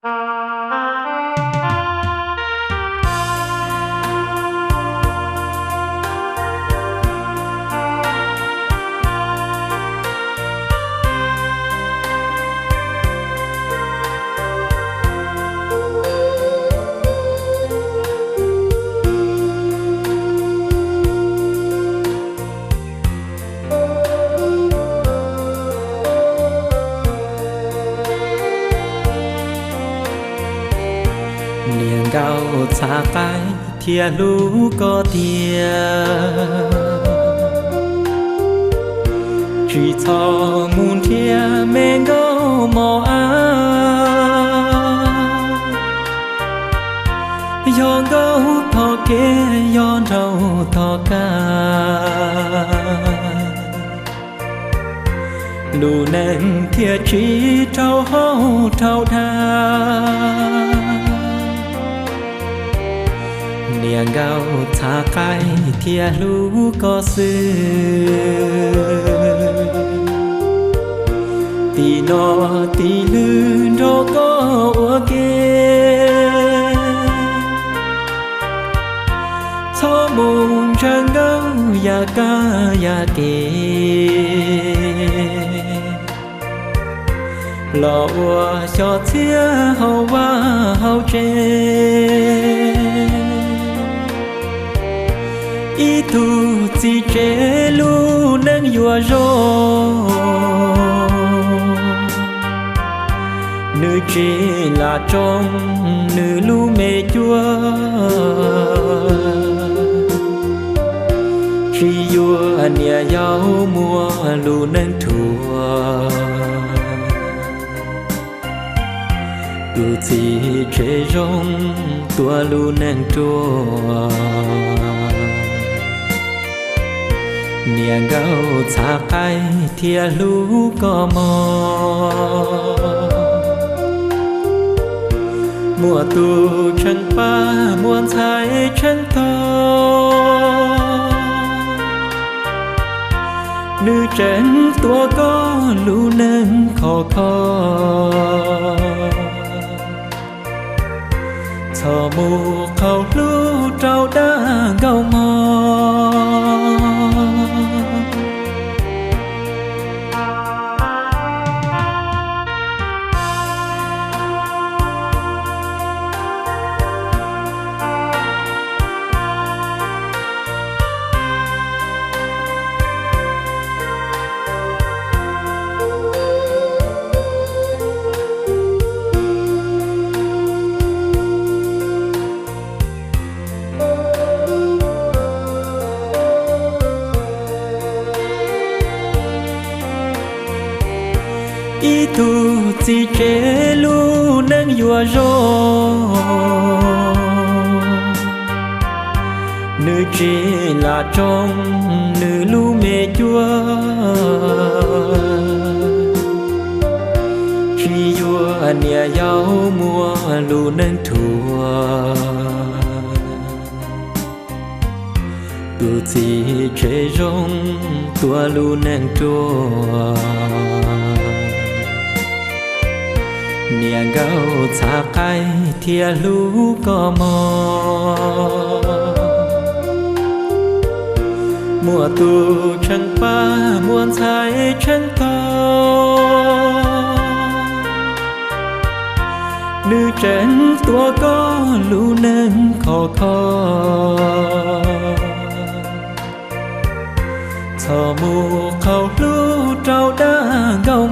Niam nkauj txhav qaib thiaj hlub koj tiag, tsis txhob mus nrhiav me nkauj mos ab. Yog nkauj thov kev, yog nraug thov kaj, lub neej thiaj tsis raug hauj raug dag. Niam nkauj txhav qaib thiaj hlub koj xwb, tim no tim lwg nrog koj ua ke. Txhob mus ntshaw nkauj yam kab yam ke, los ua xyom txhiab hauv vaj hauv tsev. Ib tug txiv tsev lub neej yuav zoo, nws tsis lam tsoo nws lub me cuab, tsis yuav niam yau muaj lub neej ruam. Tus txiv tsev zoo tuav lub neej ruam, niam nkauj txhav qaib thiaj hlub koj mog. Muaj tus tsheej pab, muaj ntxhais tsheej tog, nws tseem tuav koj lub neej khov kho. Txhob mus qhaus hlub rau dab nkauj mog. Ib tug txiv tsev lub neej yuav zoo, nws tsis lam tsoo nws lub me cuab, tsis yuav niam yau muaj lub neej ruam. Tus txiv tsev zoo tuav lub neej ruam, niam nkauj txhav qaib thiaj hlub koj mog. Muaj tus tsheej pab, muaj ntxhais tsheej tog, nws tseem tuav koj lub neej khov kho. Txhob mus qhaus hlub rau dab nkauj